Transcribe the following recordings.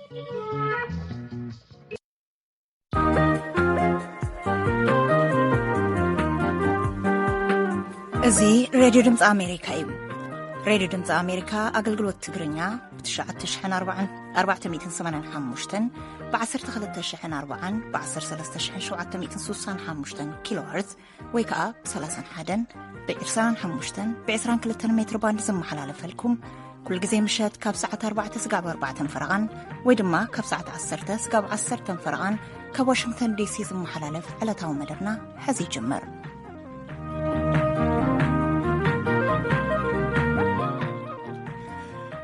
እዚ ሬድዮ ድምፂ ኣሜሪካ እዩ። ሬድዮ ድምፂ ኣሜሪካ ኣገልግሎት ትግርኛ ብ ትሽዓተ ሽሕን ኣርባዓን ኣርባዕተ ሚእትን ሰማንያን ሓሙሽተን፣ ብ ዓሰርተ ክልተ ሽሕን ኣርባዓን፣ ብ ዓሰርተ ሰለስተ ሽሕን ሸውዓተ ሚእትን ስሳን ሓሙሽተን ኪሎ ሄርዝ ወይ ከዓ ብ ሰላሳን ሓደን፣ ብ ዕስራን ሓሙሽተን፣ ብ ዕስራን ክልተን ሜትር ባንድ ዝመሓላለፈልኩም፣ ኩሉ ግዜ ምሸት ካብ ሰዓት ኣርባዕተ ስጋብ ኣርባዕተን ፈረቓን ወይ ድማ ካብ ሰዓት ዓሰርተ ስጋብ ዓሰርተን ፈረቓን ካብ ዋሽንግተን ዲሲ ዝመሓላለፍ ዕለታዊ መደብና ሕዚ ይጅምር።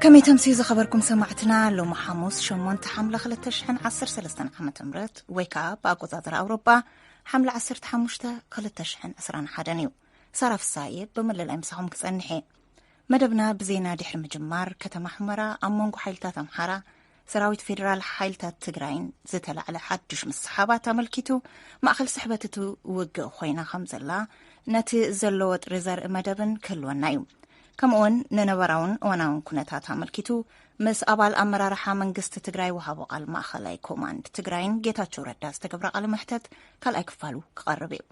ከመይ ተምስዩ ዝኸበርኩም ሰማዕትና፣ ሎሚ ሓሙስ ሸሞንተ ሓምለ ክልተ ሽሕን ዓሰርተ ሰለስተን ዓመተ ምህረት ወይ ከዓ ብኣቆፃፅራ ኣውሮጳ ሓምለ ዓሰርተ ሓሙሽተ ክልተ ሽሕን ዕስራን ሓደን እዩ። ሳራ ፍሳየ ብምልላይ ምሳኹም ክጸንሕ እየ። መደብና ብዜና ድሕሪ ምጅማር፣ ከተማ ሑመራ ኣብ መንጎ ሓይልታት ኣምሓራ፣ ሰራዊት ፌዴራል ሓይልታት ትግራይን ዝተላዕለ ሓዱሽ ምስሓባት ኣመልኪቱ፣ ማእኸል ስሕበት እቲ ውግእ ኮይና ከም ዘላ፣ ነቲ ዘሎ ወጥሪ ዘርኢ መደብን ክህልወና እዩ። ከምኡውን ንነበራውን እዋናውን ኩነታት ኣመልኪቱ፣ ምስ ኣባል ኣመራርሓ መንግስቲ ትግራይ ወሃቦ ቃል ማእኸላይ ኮማንድ ትግራይን ጌታቸው ረዳ ዝተገብረ ቃለ መሕተት ካልኣይ ክፋሉ ክቐርብ እዩ።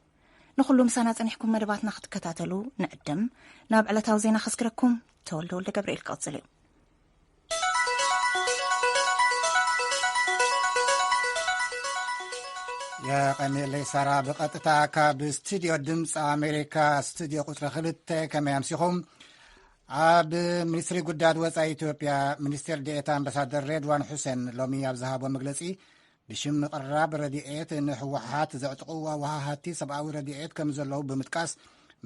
ንኹሉ ምሳና ጸኒሕኩም መደባትና ክትከታተሉ ንዕድም። ናብ ዕለታዊ ዜና ከስግረኩም፣ ተወልደ ወልደ ገብርኤል ክቕጽል እዩ። የቐንየለይ ሳራ። ብቐጥታ ካብ ስቱዲዮ ድምፂ ኣሜሪካ ስቱዲዮ ቁፅሪ ክልተ፣ ከመይ ኣምሲኹም? ኣብ ሚኒስትሪ ጉዳያት ወፃኢ ኢትዮጵያ ሚኒስቴር ዴኤታ ኣምባሳደር ሬድዋን ሑሴን ሎሚ ኣብ ዝሃቦ መግለፂ፣ ብሽም ምቕራብ ረድኤት ንህወሓት ዘዕጥቕዎ ወሃሃቲ ሰብኣዊ ረድኤት ከም ዘለዉ ብምጥቃስ፣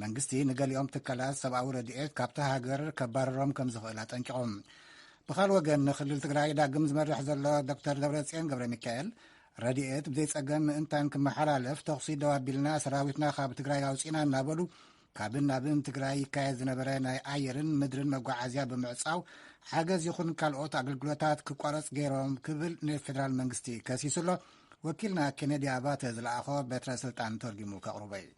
መንግስቲ ንገሊኦም ትካላት ሰብኣዊ ረድኤት ካብታ ሃገር ከባርሮም ከም ዝኽእል ኣጠንቂቖም። ብኻል ወገን፣ ንክልል ትግራይ ዳግም ዝመርሕ ዘሎ ዶክተር ደብረጽዮን ገብረ ሚካኤል፣ ረድኤት ብዘይጸገም ምእንታን ክመሓላለፍ ተኹሲ ደው ኣቢልና፣ ሰራዊትና ካብ ትግራይ ኣውጺና እናበሉ፣ ካብን ናብን ትግራይ ይካየድ ዝነበረ ናይ ኣየርን ምድርን መጓዓዝያ ብምዕጻው፣ ሓገዝ ይኹን ካልኦት ኣገልግሎታት ክቋረጽ ገይሮም ክብል ንፌደራል መንግስቲ ከሲሱ ኣሎ። ወኪልና ኬነዲ ኣባተ ዝለኣኾ በትረ ስልጣን ተርጊሙ ከቕርቦ እዩ።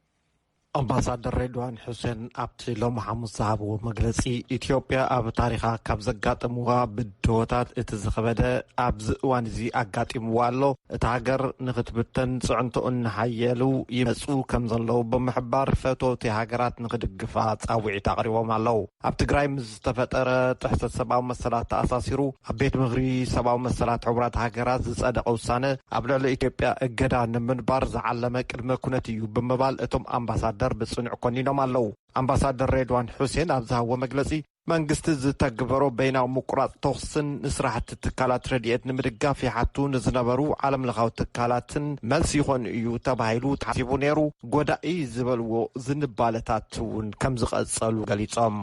ኣምባሳደር ሬድዋን ሑሴን ኣብቲ ሎሚ ሓሙስ ዝሃብዎ መግለጺ፣ ኢትዮጵያ ኣብ ታሪኻ ካብ ዘጋጠምዋ ብድሆታት እቲ ዝኸበደ፣ ኣብዚ እዋን እዚ ኣጋጢምዋ ኣሎ። እታ ሃገር ንኽትብተን ጽዕንቶኡ እናሓየሉ ይመጹ ከም ዘለዉ ብምሕባር፣ ፈተውቲ ሃገራት ንኽድግፋ ጻውዒት ኣቕሪቦም ኣለዉ። ኣብ ትግራይ ምስ ዝተፈጠረ ጥሕሰት ሰብኣዊ መሰላት ተኣሳሲሩ፣ ኣብ ቤት ምኽሪ ሰብኣዊ መሰላት ሕቡራት ሃገራት ዝጸደቐ ውሳነ፣ ኣብ ልዕሊ ኢትዮጵያ እገዳ ንምንባር ዝዓለመ ቅድመ ኩነት እዩ ብምባል፣ እቶም ኣምባሳደር ብጽኑዕ ኮኒኖም ኣለዉ። ኣምባሳደር ሬድዋን ሑሴን ኣብ ዝሃብዎ መግለጺ፣ መንግስቲ ዝተግበሮ በይናዊ ምቁራጽ ተኹስን ንስራሕቲ ትካላት ረድኤት ንምድጋፍ ይሓቱ ንዝነበሩ ዓለምለኻዊ ትካላትን መልሲ ይኾን እዩ ተባሂሉ ተሓሲቡ ነይሩ። ጎዳኢ ዝበልዎ ዝንባለታት እውን ከም ዝቐጸሉ ገሊጾም።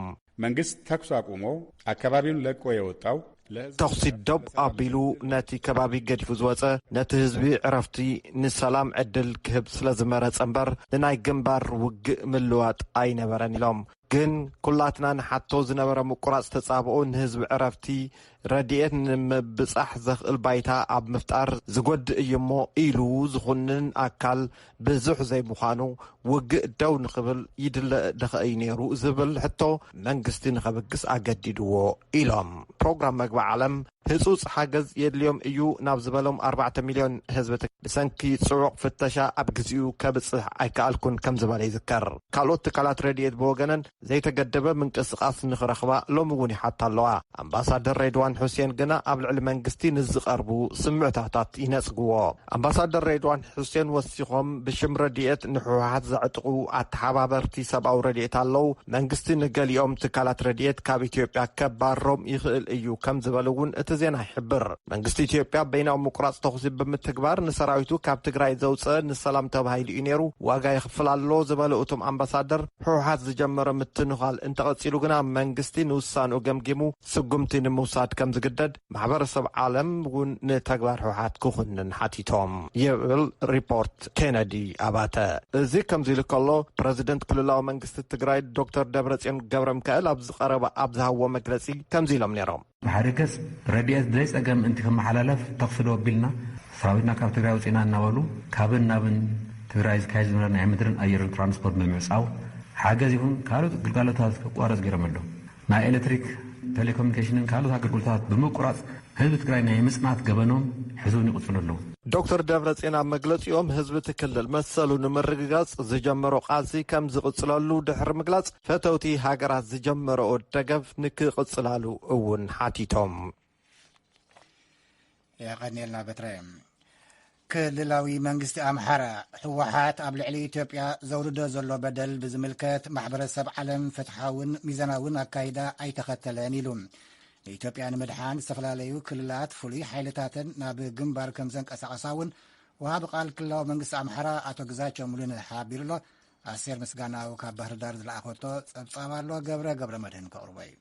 መንግስት ተኩስ አቁሞ አካባቢውን ለቆ የወጣው ለህዝብ ተኹሲ ደብ ኣቢሉ ነቲ ከባቢ ገዲፉ ዝወጸ፣ ነቲ ህዝቢ ዕረፍቲ፣ ንሰላም ዕድል ክህብ ስለ ዝመረጸ እምበር፣ ንናይ ግንባር ውግእ ምልዋጥ ኣይነበረን ኢሎም። ግን ኩላትና ንሓቶ ዝነበረ ምቁራጽ ተጻብኦ ንህዝቢ ዕረፍቲ፣ ረድኤት ንምብጻሕ ዘኽእል ባይታ ኣብ ምፍጣር ዝጎድእ እዩሞ ኢሉ ዝኹንን ኣካል ብዙሕ ዘይምዃኑ፣ ውግእ ደው ንኽብል ይድለ ደኸ እዩ ነይሩ ዝብል ሕቶ መንግስቲ ንኸብግስ ኣገዲድዎ ኢሎም። ፕሮግራም መግቢ ዓለም ህጹጽ ሓገዝ የድልዮም እዩ ናብ ዝበሎም ኣርባዕተ ሚልዮን ህዝቢ ትግ-፣ ብሰንኪ ጽዑቕ ፍተሻ ኣብ ግዜኡ ከብጽሕ ኣይከኣልኩን ከም ዝበለ ይዝከር። ካልኦት ትካላት ረድኤት ብወገነን ዘይተገደበ ምንቅስቓስ ንኽረኽባ ሎሚ እውን ይሓታ ኣለዋ። ኣምባሳደር ሬድዋን ሑሴን ግና ኣብ ልዕሊ መንግስቲ ንዝቐርቡ ስምዕታታት ይነጽግዎ። ኣምባሳደር ሬድዋን ሑሴን ወሲኾም፣ ብሽም ረድኤት ንሕወሓት ዘዕጥቑ ኣተሓባበርቲ ሰብኣዊ ረድኤት ኣለዉ። መንግስቲ ንገሊኦም ትካላት ረድኤት ካብ ኢትዮጵያ ከባርሮም ይኽእል እዩ ከም ዝበሉ እውን እቲ ዜና ይሕብር። መንግስቲ ኢትዮጵያ በይናዊ ምቁራጽ ተኹሲ ብምትግባር ንሰራዊቱ ካብ ትግራይ ዘውፅአ ንሰላም ተባሂሉ እዩ ነይሩ፣ ዋጋ ይኽፍል ኣሎ ዝበሉ እቶም ኣምባሳደር፣ ህወሓት ዝጀመረ ምትንዃል እንተቐፂሉ ግና መንግስቲ ንውሳንኡ ገምጊሙ ስጉምቲ ንምውሳድ ከም ዝግደድ ማሕበረሰብ ዓለም እውን ንተግባር ህወሓት ክኹንን ሓቲቶም ይብል ሪፖርት ኬነዲ ኣባተ። እዚ ከምዚ ኢሉ ከሎ፣ ፕረዚደንት ክልላዊ መንግስቲ ትግራይ ዶክተር ደብረጽዮን ገብረ ሚካኤል ኣብ ዝቐረበ ኣብ ዝሃብዎ መግለጺ ከምዚ ኢሎም ነይሮም። ብሓደ ገጽ ረድኤት ብዘይ ጸገም ምእንቲ ክመሓላለፍ ተኹሲ ደው ኣቢልና፣ ሰራዊትና ካብ ትግራይ ኣውጺእና እናበሉ ካብን ናብን ትግራይ ዝካየድ ዝነበረ ናይ ምድርን ኣየርን ትራንስፖርት ብምዕጻው፣ ሓገዝ ይኹን ካልኦት ግልጋሎታት ክቋረጽ ገይሮም ኣለዉ። ናይ ኤሌክትሪክ፣ ቴሌኮሙኒኬሽንን ካልኦት ኣገልግሎታት ብምቁራጽ ህዝቢ ትግራይ ናይ ምጽናት ገበኖም ሕዚ እውን ይቕጽሉ ኣለዉ። ዶክተር ደብረጽዮን ኣብ መግለጺኦም፣ ህዝቢ እቲ ክልል መሰሉ ንምርግጋጽ ዝጀመሮ ቃልሲ ከም ዝቕጽለሉ ድሕሪ ምግላጽ፣ ፈተውቲ ሃገራት ዝጀመረኦ ደገፍ ንክቕጽላሉ እውን ሓቲቶም። የቐንየልና በትረ። ክልላዊ መንግስቲ ኣምሓራ፣ ህወሓት ኣብ ልዕሊ ኢትዮጵያ ዘውርዶ ዘሎ በደል ብዝምልከት፣ ማሕበረሰብ ዓለም ፍትሓውን ሚዛናውን ኣካይዳ ኣይተኸተለን ኢሉ። ንኢትዮጵያ ንምድሓን ዝተፈላለዩ ክልላት ፍሉይ ሓይልታትን ናብ ግንባር ከም ዘንቀሳቐሳ እውን ወሃቢ ቃል ክልላዊ መንግስቲ ኣምሓራ ኣቶ ግዛቸው ሙሉነህ ሓቢሩ ኣሎ። ኣስቴር ምስጋናው ካብ ባህር ዳር ዝለኣኸቶ ጸብጻብ ኣሎ። ገብረ ገብረ መድህን ከቕርቦ እዩ።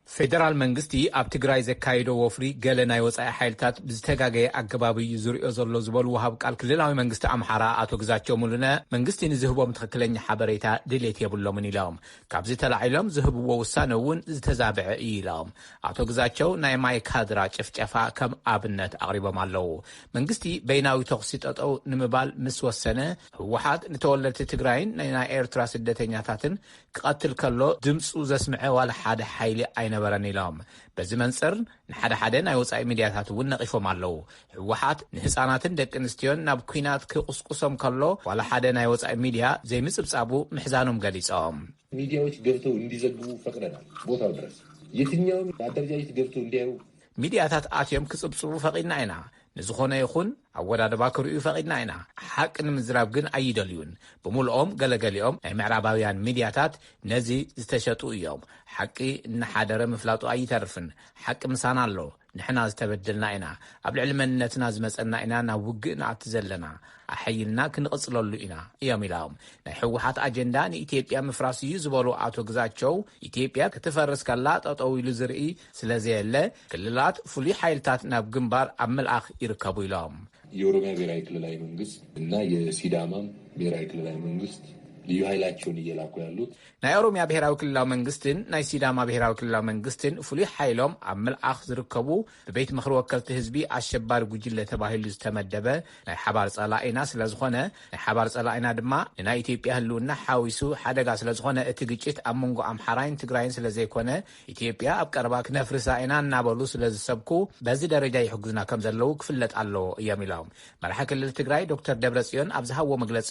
ፌደራል መንግስቲ ኣብ ትግራይ ዘካየዶ ወፍሪ ገለ ናይ ወጻኢ ሓይልታት ብዝተጋገየ ኣገባብ እዩ ዝሪኦ ዘሎ ዝበሉ ወሃብ ቃል ክልላዊ መንግስቲ ኣምሓራ ኣቶ ግዛቸው ሙሉነ፣ መንግስቲ ንዝህቦም ትኽክለኛ ሓበሬታ ድሌት የብሎምን ኢሎም። ካብዚ ተላዒሎም ዝህብዎ ውሳነ እውን ዝተዛብዐ እዩ ኢሎም። ኣቶ ግዛቸው ናይ ማይ ካድራ ጭፍጨፋ ከም ኣብነት ኣቕሪቦም ኣለዉ። መንግስቲ በይናዊ ተኹሲ ጠጠው ንምባል ምስ ወሰነ፣ ህወሓት ንተወለድቲ ትግራይን ናይ ኤርትራ ስደተኛታትን ክቐትል ከሎ ድምፁ ዘስምዐ ዋላ ሓደ ሓይሊ ኣይነበረን ኢሎም። በዚ መንፅር ንሓደ ሓደ ናይ ወፃኢ ሚድያታት እውን ነቒፎም ኣለዉ። ህወሓት ንህፃናትን ደቂ ኣንስትዮን ናብ ኲናት ክቕስቁሶም ከሎ ዋላ ሓደ ናይ ወፃኢ ሚድያ ዘይምፅብፃቡ ምሕዛኖም ገሊፆም። ሚዲያዎች ገብተው እንዲዘግቡ ፈቅደናል። ቦታው ድረስ የትኛውም አደረጃጀት ገብተው እንዲያዩ ሚድያታት ኣትዮም ክፅብፅቡ ፈቒድና ኢና። ንዝኾነ ይኹን ኣወዳድባ ክርእዩ ፈቒድና ኢና። ሓቂ ንምዝራብ ግን ኣይደልዩን። ብምልኦም ገለገሊኦም ናይ ምዕራባውያን ሚድያታት ነዚ ዝተሸጡ እዮም። ሓቂ እናሓደረ ምፍላጡ ኣይተርፍን። ሓቂ ምሳና ኣሎ። ንሕና ዝተበደልና ኢና። ኣብ ልዕሊ መንነትና ዝመፀና ኢና ናብ ውግእ ንኣቲ ዘለና። ኣሐይልና ክንቕፅለሉ ኢና እዮም ኢሎም። ናይ ህወሓት ኣጀንዳ ንኢትዮጵያ ምፍራስ እዩ ዝበሉ ኣቶ ግዛቸው፣ ኢትዮጵያ ክትፈርስ ከላ ጠጠው ኢሉ ዝርኢ ስለዘየለ፣ ክልላት ፍሉይ ሓይልታት ናብ ግንባር ኣብ ምልኣኽ ይርከቡ ኢሎም። የኦሮሚያ ብሔራዊ ክልላዊ መንግስት እና የሲዳማም ብሔራዊ ክልላዊ መንግስት ልዩ ኃይላቸውን እየላኩ ያሉት። ናይ ኦሮሚያ ብሔራዊ ክልላዊ መንግስትን ናይ ሲዳማ ብሔራዊ ክልላዊ መንግስትን ፍሉይ ሓይሎም ኣብ ምልኣኽ ዝርከቡ፣ ብቤት ምኽሪ ወከልቲ ህዝቢ ኣሸባሪ ጉጅለ ተባሂሉ ዝተመደበ ናይ ሓባር ጸላኢና ስለ ዝኾነ፣ ናይ ሓባር ጸላኢና ድማ ንናይ ኢትዮጵያ ህልውና ሓዊሱ ሓደጋ ስለ ዝኾነ፣ እቲ ግጭት ኣብ መንጎ ኣምሓራይን ትግራይን ስለ ዘይኮነ፣ ኢትዮጵያ ኣብ ቀረባ ክነፍርሳ ኢና እናበሉ ስለ ዝሰብኩ፣ በዚ ደረጃ ይሕግዙና ከም ዘለዉ ክፍለጥ ኣለዎ እዮም ኢሎም። መራሒ ክልል ትግራይ ዶክተር ደብረጽዮን ኣብ ዝሃብዎ መግለጺ፣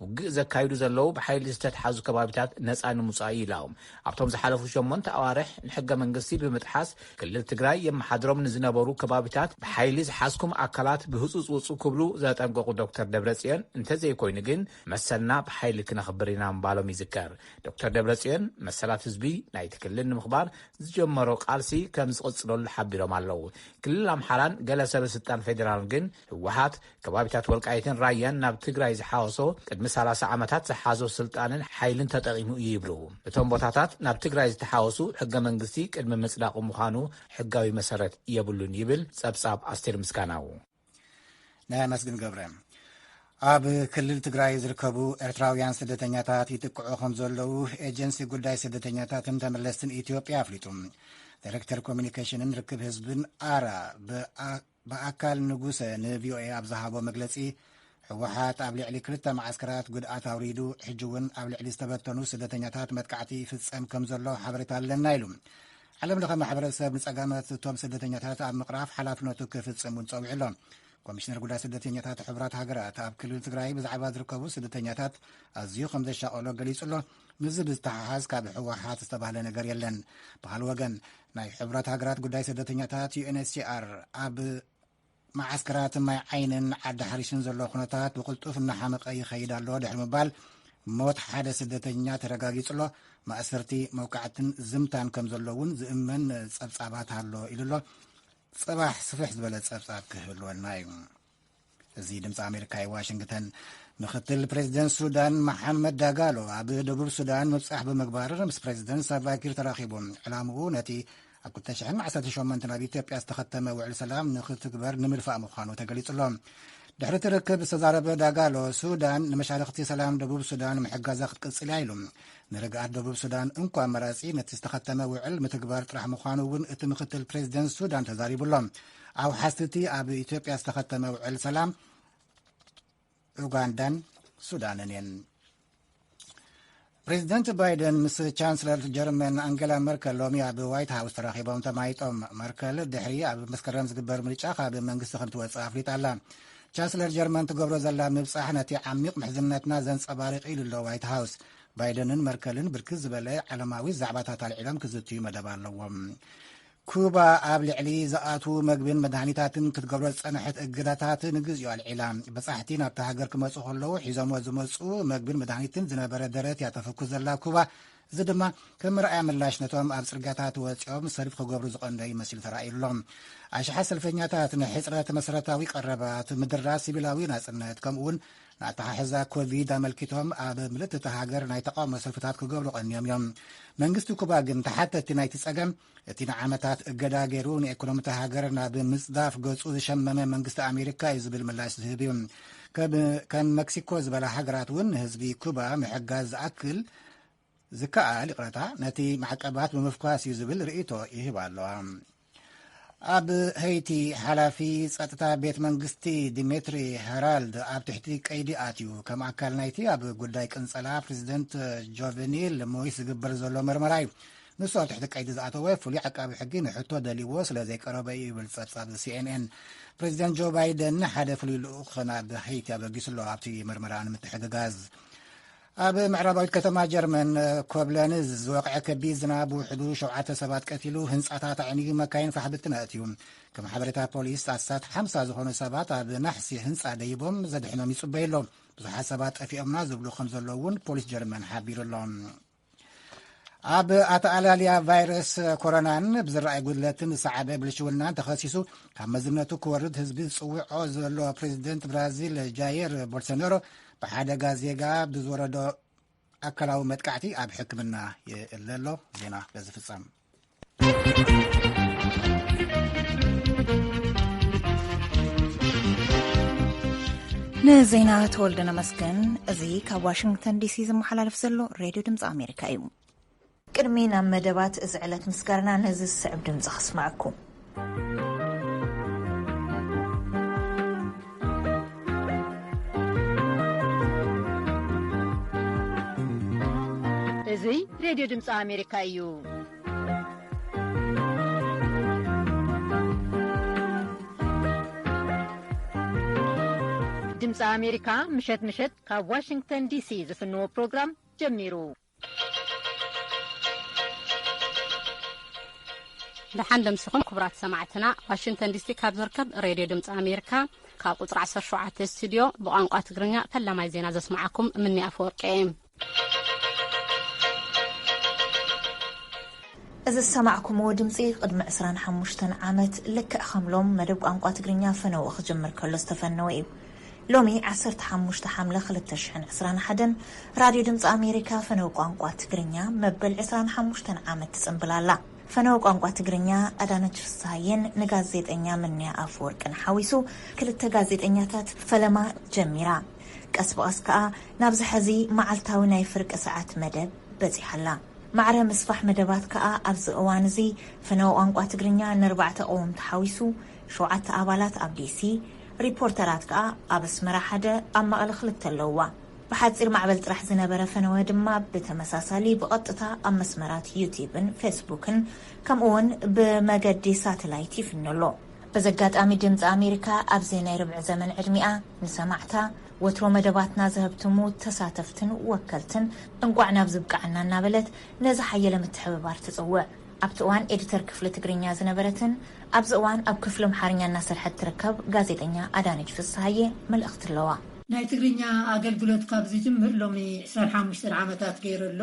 ውግእ ዘካይዱ ዘለዉ ብሓይሊ ዝተትሓዙ ከባቢታት ነጻ ንምውጻእ እዩ ኢሎም። ኣብቶም ዝሓለፉ ሸሞንተ ኣዋርሕ ንሕገ መንግስቲ ብምጥሓስ ክልል ትግራይ የመሓድሮም ንዝነበሩ ከባቢታት ብሓይሊ ዝሓዝኩም ኣካላት ብህጹጽ ውጹ ክብሉ ዘጠንቀቑ ዶክተር ደብረጽዮን፣ እንተዘይኮይኑ ግን መሰልና ብሓይሊ ክነኽብር ኢና ምባሎም ይዝከር። ዶክተር ደብረጽዮን መሰላት ህዝቢ ናይቲ ክልል ንምኽባር ዝጀመሮ ቃልሲ ከም ዝቕጽለሉ ሓቢሮም ኣለዉ። ክልል ኣምሓራን ገለ ሰበ ስልጣን ፌዴራልን ግን ህወሓት ከባቢታት ወልቃይትን ራያን ናብ ትግራይ ዝሓወሶ ቅድሚ ሰላሳ ዓመታት ዝሓዞ ስልጣንን ሓይልን ተጠቒሙ እዩ ይብሉ። እቶም ቦታታት ናብ ትግራይ ዝተሓወሱ ሕገ መንግስቲ ቅድሚ ምጽዳቑ ምዃኑ ሕጋዊ መሰረት የብሉን ይብል ጸብጻብ ኣስቴር ምስጋናው። ናይ ኣመስግን ገብረ። ኣብ ክልል ትግራይ ዝርከቡ ኤርትራውያን ስደተኛታት ይጥቅዑ ከም ዘለዉ ኤጀንሲ ጉዳይ ስደተኛታትን ተመለስትን ኢትዮጵያ ኣፍሊጡ። ዳይሬክተር ኮሚኒኬሽንን ርክብ ህዝብን ኣራ ብኣ- ብኣካል ንጉሰ ንቪኦኤ ኣብ ዝሃቦ መግለጺ፣ ህወሓት ኣብ ልዕሊ ክልተ መዓስከራት ጉድኣት ኣውሪዱ፣ ሕጂ እውን ኣብ ልዕሊ ዝተበተኑ ስደተኛታት መጥቃዕቲ ይፍጸም ከም ዘሎ ሓበሬታ ኣለና ኢሉ። ዓለም ለኸ ማሕበረሰብ ንጸገማት እቶም ስደተኛታት ኣብ ምቕራፍ ሓላፍነቱ ክፍጽም እውን ጸዊዑ ኣሎ። ኮሚሽነር ጉዳይ ስደተኛታት ሕቡራት ሃገራት ኣብ ክልል ትግራይ ብዛዕባ ዝርከቡ ስደተኛታት ኣዝዩ ከም ዘሻቐሎ ገሊጹ ኣሎ። ምስዚ ብዝተሓሓዝ ካብ ህወሓት ዝተባህለ ነገር የለን። ብኻልእ ወገን፣ ናይ ሕቡራት ሃገራት ጉዳይ ስደተኛታት ዩኤንኤችሲኣር ኣብ መዓስከራት ማይ ዓይንን ዓዲ ሓሪሽን ዘሎ ኩነታት ብቕልጡፍ እናሓመቐ ይኸይድ ኣሎ ድሕሪ ምባል፣ ሞት ሓደ ስደተኛ ተረጋጊጹ ኣሎ። ማእሰርቲ፣ መውቃዕትን ዝምታን ከም ዘሎ እውን ዝእመን ጸብጻባት ኣሎ ኢሉ ኣሎ። ጽባሕ ስፍሕ ዝበለ ጸብጻብ ክህልወና እዩ። እዚ ድምፂ ኣሜሪካ እዩ፣ ዋሽንግተን። ምክትል ፕሬዚደንት ሱዳን መሓመድ ዳጋሎ ኣብ ደቡብ ሱዳን ምብፃሕ ብምግባር ምስ ፕሬዚደንት ሳልቫኪር ተራኺቡ። ዕላምኡ ነቲ ኣብ ክልተ ሽሕን ዓሰርተ ሸሞንተን ኣብ ኢትዮጵያ ዝተኸተመ ውዕል ሰላም ንክትግበር ንምድፋእ ምዃኑ ተገሊጹ ኣሎ። ድሕሪ እቲ ርክብ ዝተዛረበ ዳጋሎ፣ ሱዳን ንመሻርኽቲ ሰላም ደቡብ ሱዳን ምሕጋዛ ክትቅጽል እያ ኢሉ። ንርግኣት ደቡብ ሱዳን እንኮ ኣማራጺ ነቲ ዝተኸተመ ውዕል ምትግባር ጥራሕ ምዃኑ እውን እቲ ምክትል ፕሬዚደንት ሱዳን ተዛሪቡ ኣሎ። ኣውሓዝቲ እቲ ኣብ ኢትዮጵያ ዝተኸተመ ውዕል ሰላም ኡጋንዳን ሱዳንን እየን። ፕሬዚደንት ባይደን ምስ ቻንስለር ጀርመን ኣንገላ መርከል ሎሚ ኣብ ዋይት ሃውስ ተራኺቦም ተማይጦም። መርከል ድሕሪ ኣብ መስከረም ዝግበር ምርጫ ካብ መንግስቲ ከም ትወፅእ ኣፍሊጣ ኣላ። ቻንስለር ጀርመን ትገብሮ ዘላ ምብፃሕ ነቲ ዓሚቕ ምሕዝነትና ዘንፀባርቕ ኢሉ ኣሎ ዋይት ሃውስ። ባይደንን መርከልን ብርክት ዝበለ ዓለማዊ ዛዕባታት ኣልዒሎም ክዝትዩ መደብ ኣለዎም። ኩባ ኣብ ልዕሊ ዝኣትዉ መግብን መድሃኒታትን ክትገብሮ ዝጸንሐት እገዳታት ንግዚኡ ኣልዒላ። በጻሕቲ ናብታ ሃገር ክመጹ ከለዉ ሒዞሞ ዝመጹ መግብን መድሃኒትን ዝነበረ ደረት እያ ተፈኩስ ዘላ ኩባ። እዚ ድማ ከም መርኣያ ምላሽ ነቶም ኣብ ጽርግያታት ወጺኦም ሰልፊ ክገብሩ ዝቐነዩ መሲሉ ተራእዩ ኣሎ። ኣሽሓት ሰልፈኛታት ንሕጽረት መሰረታዊ ቀረባት፣ ምድራስ ሲቪላዊ ናጽነት፣ ከምኡውን ንኣተሓሕዛ ኮቪድ ኣመልኪቶም ኣብ ምልእቲ እታ ሃገር ናይ ተቓውሞ ሰልፍታት ክገብሩ ቀንዮም እዮም። መንግስቲ ኩባ ግን ተሓተቲ ናይቲ ጸገም እቲ ንዓመታት እገዳ ገይሩ ንኤኮኖሚ እታ ሃገር ናብ ምጽዳፍ ገጹ ዝሸመመ መንግስቲ ኣሜሪካ እዩ ዝብል ምላሽ ዝህብ እዩ። ከም ከም መክሲኮ ዝበላ ሃገራት እውን ንህዝቢ ኩባ ምሕጋዝ ዝኣክል ዝከኣል፣ ይቕረታ፣ ነቲ ማዕቀባት ብምፍኳስ እዩ ዝብል ርእይቶ ይህባ ኣለዋ። ኣብ ሀይቲ ሓላፊ ጸጥታ ቤት መንግስቲ ዲሜትሪ ሄራልድ ኣብ ትሕቲ ቀይዲ ኣትዩ። ከም ኣካል ናይቲ ኣብ ጉዳይ ቅንጸላ ፕሬዚደንት ጆቨኒል ሞይስ ዝግበር ዘሎ መርመራ እዩ። ንሱ ኣብ ትሕቲ ቀይዲ ዝኣተወ ፍሉይ ዓቃቢ ሕጊ ንሕቶ ደልይዎ ስለ ዘይቀረበ እዩ ይብል ጸብጻብ ሲኤንኤን። ፕሬዚደንት ጆ ባይደን ሓደ ፍሉይ ልኡኽ ናብ ሀይቲ ኣበጊሱ ኣሎ ኣብቲ መርመራ ንምትሕግጋዝ። ኣብ ምዕራባዊት ከተማ ጀርመን ኮብለንዝ ዝወቕዐ ከቢድ ዝናብ ውሕዱ ሸውዓተ ሰባት ቀቲሉ፣ ህንጻታት ኣዕንዩ፣ መካይን ፋሕ ብትን ኣእትዩ። ከም ሓበሬታ ፖሊስ ኣስታት ሓምሳ ዝኾኑ ሰባት ኣብ ናሕሲ ህንጻ ደይቦም ዘድሕኖም ይጽበዩ ኣሎ። ብዙሓት ሰባት ጠፊኦምና ዝብሉ ከም ዘለዉ እውን ፖሊስ ጀርመን ሓቢሩ ኣሎ። ኣብ ኣተኣላልያ ቫይረስ ኮሮናን ብዝረኣይ ጉድለትን ዝሰዓበ ብልሽውናን ተኸሲሱ ካብ መዝነቱ ክወርድ ህዝቢ ዝጽውዖ ዘሎ ፕሬዚደንት ብራዚል ጃየር ቦልሶናሮ ብሓደ ጋዜጋ ብዝወረዶ ኣካላዊ መጥቃዕቲ ኣብ ሕክምና ይእለ ኣሎ። ዜና በዚ ፍጸም። ንዜና ተወልደ ነመስገን። እዚ ካብ ዋሽንግተን ዲሲ ዝመሓላለፍ ዘሎ ሬድዮ ድምፂ ኣሜሪካ እዩ። ቅድሚ ናብ መደባት እዚ ዕለት ምስጋርና ነዚ ዝስዕብ ድምፂ ከስምዐኩም። እዚ ሬድዮ ድምፂ ኣሜሪካ እዩ። ድምፂ ኣሜሪካ ምሸት ምሸት ካብ ዋሽንግተን ዲሲ ዝፍንዎ ፕሮግራም ጀሚሩ። ደሓን ደምሲኹም ክቡራት ሰማዕትና። ዋሽንግተን ዲሲ ካብ ዝርከብ ሬድዮ ድምፂ ኣሜሪካ ካብ ቁፅሪ ዓሰርተ ሸውዓተ ስቱዲዮ ብቋንቋ ትግርኛ ፈላማይ ዜና ዘስማዓኩም ምኒ ኣፈወርቂ እየ። እዚ ዝሰማዕኩምዎ ድምፂ ቅድሚ ዕስራን ሓሙሽተን ዓመት ልክዕ ከም ሎም መደብ ቋንቋ ትግርኛ ፈነወ ክጅምር ከሎ ዝተፈነወ እዩ። ሎሚ ዓሰርተ ሓሙሽተ ሓምለ ክልተ ሽሕን ዕስራን ሓደን ራድዮ ድምፂ ኣሜሪካ ፈነው ቋንቋ ትግርኛ መበል ዕስራን ሓሙሽተን ዓመት ትፅምብል ኣላ። ፈነው ቋንቋ ትግርኛ ኣዳነች ፍስሃየን ንጋዜጠኛ ምንያ ኣፈወርቅን ሓዊሱ ክልተ ጋዜጠኛታት ፈለማ ጀሚራ። ቀስ ብቐስ ከኣ ናብዚ ሐዚ መዓልታዊ ናይ ፍርቂ ሰዓት መደብ በጺሓ ኣላ። ማዕረ ምስፋሕ መደባት ከኣ ኣብዚ እዋን እዚ ፈነወ ቋንቋ ትግርኛ ንኣርባዕተ ቀወምቲ ሓዊሱ ሸውዓተ ኣባላት ኣብ ዲሲ፣ ሪፖርተራት ከኣ ኣብ ኣስመራ ሓደ፣ ኣብ መቐለ ክልተ ኣለውዋ። ብሓጺር ማዕበል ጥራሕ ዝነበረ ፈነወ ድማ ብተመሳሳሊ ብቐጥታ ኣብ መስመራት ዩቲብን ፌስቡክን ከምኡውን ብመገዲ ሳተላይት ይፍኖ ኣሎ። በዚ ኣጋጣሚ ድምፂ ኣሜሪካ ኣብዚ ናይ ርብዒ ዘመን ዕድሚኣ ንሰማዕታ ወትሮ መደባትና ዘህብትሙ ተሳተፍትን ወከልትን እንቋዕ ናብዚ ብቃዕና እናበለት ነዚ ሓየለ ምትሕብባር ትፅውዕ። ኣብቲ እዋን ኤዲተር ክፍሊ ትግርኛ ዝነበረትን ኣብዚ እዋን ኣብ ክፍሊ ኣምሓርኛ እናሰርሐት ትርከብ ጋዜጠኛ ኣዳነች ፍስሃየ መልእኽቲ ኣለዋ። ናይ ትግርኛ ኣገልግሎት ካብ ዝጅምር ሎሚ ዕስራን ሓሙሽተን ዓመታት ገይሩ ኣሎ።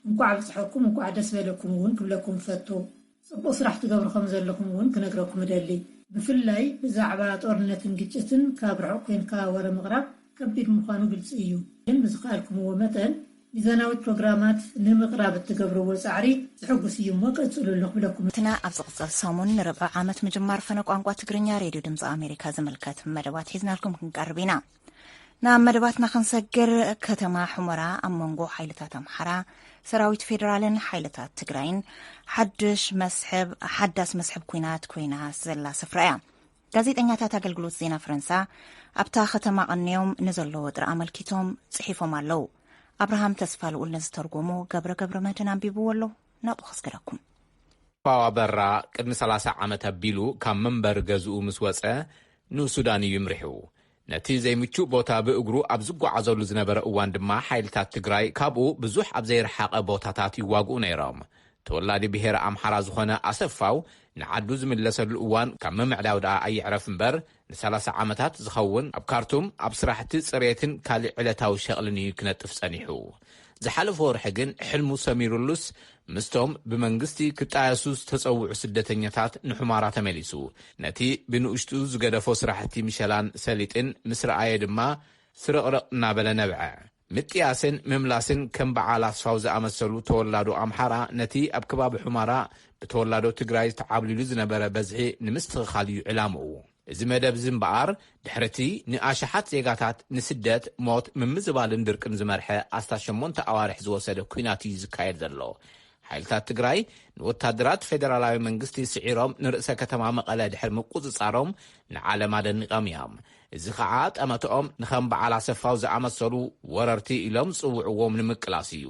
እንቋዕ ኣብፀሐኩም፣ እንቋዕ ደስ በለኩም እውን ክብለኩም ፈቱ። ጽቡቕ ስራሕ ትገብሩ ከም ዘለኹም እውን ክነግረኩም እደሊ። ብፍላይ ብዛዕባ ጦርነትን ግጭትን ካብ ርሑቕ ኮንካ ወረ ምቕራብ ከቢድ ምዃኑ ግልጺ እዩ። ግን ብዝኸኣልኩምዎ መጠን ሚዛናዊ ፕሮግራማት ንምቕራብ እትገብርዎ ጻዕሪ ዘሐጉስ እዩ እሞ ቀጽሉሉ ክብለኩም። ትና ኣብ ዝቕጽል ሰሙን ንርብዒ ዓመት ምጅማር ፈነ ቋንቋ ትግርኛ ሬድዮ ድምፂ ኣሜሪካ ዝምልከት መደባት ሒዝናልኩም ክንቀርብ ኢና። ናብ መደባትና ክንሰግር፣ ከተማ ሑመራ ኣብ መንጎ ሓይልታት ኣምሓራ፣ ሰራዊት ፌደራልን ሓይልታት ትግራይን ሓድሽ መስሕብ፣ ሓዳስ መስሕብ ኲናት ኮይና ዘላ ስፍራ እያ። ጋዜጠኛታት ኣገልግሎት ዜና ፈረንሳ ኣብታ ከተማ ቀንዮም ንዘሎ ወጥሪ ኣመልኪቶም ጽሒፎም ኣለዉ። ኣብርሃም ተስፋ ልኡል ነዝተርጎሞ ገብረ ገብረ መድህን ኣንቢብዎ ኣሎ። ናብኡ ከስግረኩም። ኣሰፋው ኣበራ ቅድሚ ሰላሳ ዓመት ኣቢሉ ካብ መንበሪ ገዝኡ ምስ ወጸ፣ ንሱዳን እዩ ይምርሑ። ነቲ ዘይምቹእ ቦታ ብእግሩ ኣብ ዝጓዓዘሉ ዝነበረ እዋን ድማ ሓይልታት ትግራይ ካብኡ ብዙሕ ኣብ ዘይረሓቐ ቦታታት ይዋግኡ ነይሮም። ተወላዲ ብሄረ ኣምሓራ ዝኾነ ኣሰፋው ንዓዱ ዝምለሰሉ እዋን ካብ ምምዕዳው ደኣ ኣየዕረፍ እምበር፣ ንሰላሳ ዓመታት ዝኸውን ኣብ ካርቱም ኣብ ስራሕቲ ጽሬትን ካልእ ዕለታዊ ሸቕልን እዩ ክነጥፍ ጸኒሑ። ዝሓለፈ ወርሒ ግን ሕልሙ ሰሚሩሉስ ምስቶም ብመንግስቲ ክጣየሱ ዝተጸውዑ ስደተኛታት ንሑማራ ተመሊሱ። ነቲ ብንኡሽቱ ዝገደፎ ስራሕቲ ምሸላን ሰሊጥን ምስ ረኣየ ድማ ስርቕርቕ እናበለ ነብዐ። ምጥያስን ምምላስን ከም በዓል ኣስፋው ዝኣመሰሉ ተወላዶ ኣምሓራ ነቲ ኣብ ከባቢ ሑማራ ብተወላዶ ትግራይ ተዓብሊሉ ዝነበረ በዝሒ ንምስትኽኻል እዩ ዕላምኡ። እዚ መደብ እዚ እምበኣር፣ ድሕሪ እቲ ንኣሽሓት ዜጋታት ንስደት፣ ሞት፣ ምምዝባልን ድርቅን ዝመርሐ ኣስታት ሸሞንተ ኣዋርሕ ዝወሰደ ኲናት እዩ ዝካየድ ዘሎ። ሓይልታት ትግራይ ንወታደራት ፌደራላዊ መንግስቲ ስዒሮም ንርእሰ ከተማ መቐለ ድሕሪ ምቁጽጻሮም ንዓለም ኣደኒቖም እዮም። እዚ ኸዓ ጠመትኦም ንኸም በዓል ኣሰፋው ዝኣመሰሉ ወረርቲ ኢሎም ዝጽውዕዎም ንምቅላስ እዩ።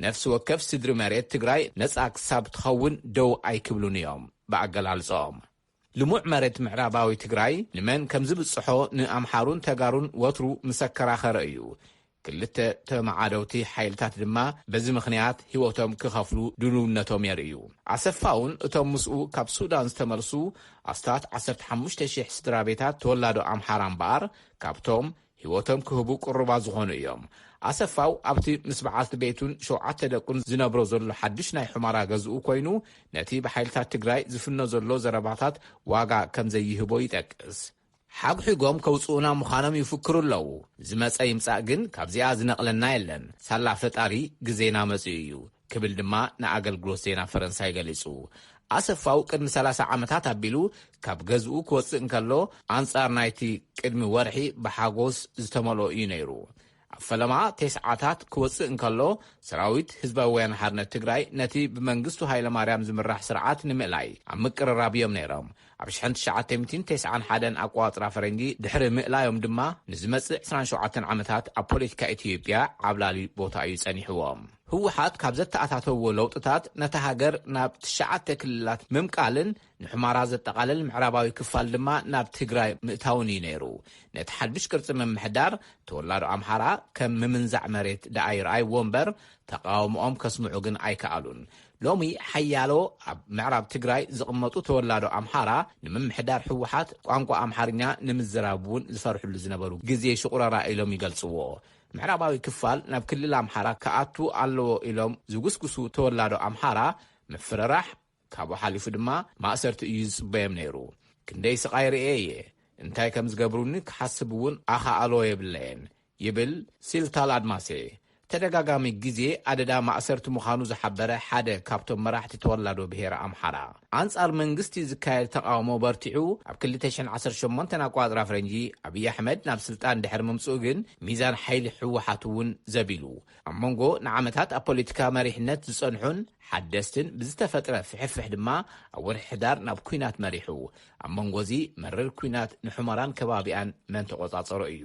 ነፍሲ ወከፍ ስድሪ መሬት ትግራይ ነጻ ክሳብ ትኸውን ደው ኣይክብሉን እዮም ብኣገላልጾኦም። ልሙዕ መሬት ምዕራባዊ ትግራይ ንመን ከም ዝብጽሖ ንኣምሓሩን ተጋሩን ወትሩ ምስ ኣከራኸረ እዩ። ክልተ ተመዓደውቲ ሓይልታት ድማ በዚ ምኽንያት ህይወቶም ክኸፍሉ ድልውነቶም የርእዩ። ኣሰፋውን እቶም ምስኡ ካብ ሱዳን ዝተመልሱ ኣስታት ዓሰርተ ሓሙሽተ ሽሕ ስድራ ቤታት ተወላዶ ኣምሓራ እምበኣር፣ ካብቶም ህይወቶም ክህቡ ቅሩባት ዝኾኑ እዮም። ኣሰፋው ኣብቲ ምስ በዓልቲ ቤቱን ሸውዓተ ደቁን ዝነብሮ ዘሎ ሓድሽ ናይ ሑመራ ገዝኡ ኮይኑ፣ ነቲ ብሓይልታት ትግራይ ዝፍኖ ዘሎ ዘረባታት ዋጋ ከም ዘይህቦ ይጠቅስ። ሓጉሒጎም ከውጽኡና ምዃኖም ይፍክሩ ኣለዉ። ዝመጸ ይምጻእ ግን ካብዚኣ ዝነቕለና የለን። ሳላ ፈጣሪ ግዜና መጺኡ እዩ ክብል ድማ ንኣገልግሎት ዜና ፈረንሳይ ገሊጹ። ኣሰፋው ቅድሚ ሰላሳ ዓመታት ኣቢሉ ካብ ገዝኡ ክወጽእ እንከሎ፣ ኣንጻር ናይቲ ቅድሚ ወርሒ ብሓጎስ ዝተመልኦ እዩ ነይሩ። ኣብ ፈለማ ተስዓታት ክወጽእ እንከሎ፣ ሰራዊት ህዝባዊ ወያነ ሓርነት ትግራይ ነቲ ብመንግስቱ ሃይለማርያም ዝምራሕ ስርዓት ንምእላይ ኣብ ምቅርራብ እዮም ነይሮም። ኣብ ሽሕን ትሽዓተ ሚእትን ተስዓን ሓደን ኣቆጻጽራ ፈረንጂ ድሕሪ ምእላዮም ድማ፣ ንዝመጽእ ዕስራን ሸውዓተን ዓመታት ኣብ ፖለቲካ ኢትዮጵያ ዓብላሊ ቦታ እዩ ጸኒሕዎም። ህወሓት ካብ ዘተኣታተውዎ ለውጥታት፣ ነታ ሃገር ናብ ትሽዓተ ክልላት ምምቃልን ንሑመራ ዘጠቓልል ምዕራባዊ ክፋል ድማ ናብ ትግራይ ምእታውን እዩ ነይሩ። ነቲ ሓድሽ ቅርጺ ምምሕዳር ተወላዶ ኣምሓራ ከም ምምንዛዕ መሬት ደኣ ይረኣይዎ እምበር፣ ተቓውሞኦም ከስምዑ ግን ኣይከኣሉን። ሎሚ ሓያሎ ኣብ ምዕራብ ትግራይ ዝቕመጡ ተወላዶ ኣምሓራ፣ ንምምሕዳር ህወሓት ቋንቋ ኣምሓርኛ ንምዝራብ እውን ዝፈርሕሉ ዝነበሩ ግዜ ሽቑረራ ኢሎም ይገልጽዎ። ምዕራባዊ ክፋል ናብ ክልል ኣምሓራ ክኣቱ ኣለዎ ኢሎም ዝጉስጉሱ ተወላዶ ኣምሓራ፣ ምፍርራሕ፣ ካብኡ ሓሊፉ ድማ ማእሰርቲ እዩ ዝጽበዮም ነይሩ። ክንደይ ስቓይ ርእየ እየ። እንታይ ከም ዝገብሩኒ ክሓስብ እውን ኣኻእሎ የብለየን፣ ይብል ሲልታል ኣድማሴ። ተደጋጋሚ ግዜ ኣደዳ ማእሰርቲ ምዃኑ ዝሓበረ ሓደ ካብቶም መራሕቲ ተወላዶ ብሄረ ኣምሓራ፣ ኣንጻር መንግስቲ ዝካየድ ተቓውሞ በርቲዑ፣ ኣብ ክልተ ሽሕን ዓሰርተ ሸሞንተን ኣቆጻጽራ ፈረንጂ ኣብይ ኣሕመድ ናብ ስልጣን ድሕሪ ምምጽኡ ግን፣ ሚዛን ሓይሊ ህወሓት እውን ዘቢሉ። ኣብ መንጎ ንዓመታት ኣብ ፖለቲካ መሪሕነት ዝጸንሑን ሓደስትን ብዝተፈጥረ ፍሕፍሕ ድማ፣ ኣብ ወርሒ ሕዳር ናብ ኲናት መሪሑ። ኣብ መንጎ እዚ መረር ኲናት ንሑመራን ከባቢኣን መን ተቖጻጸሮ እዩ።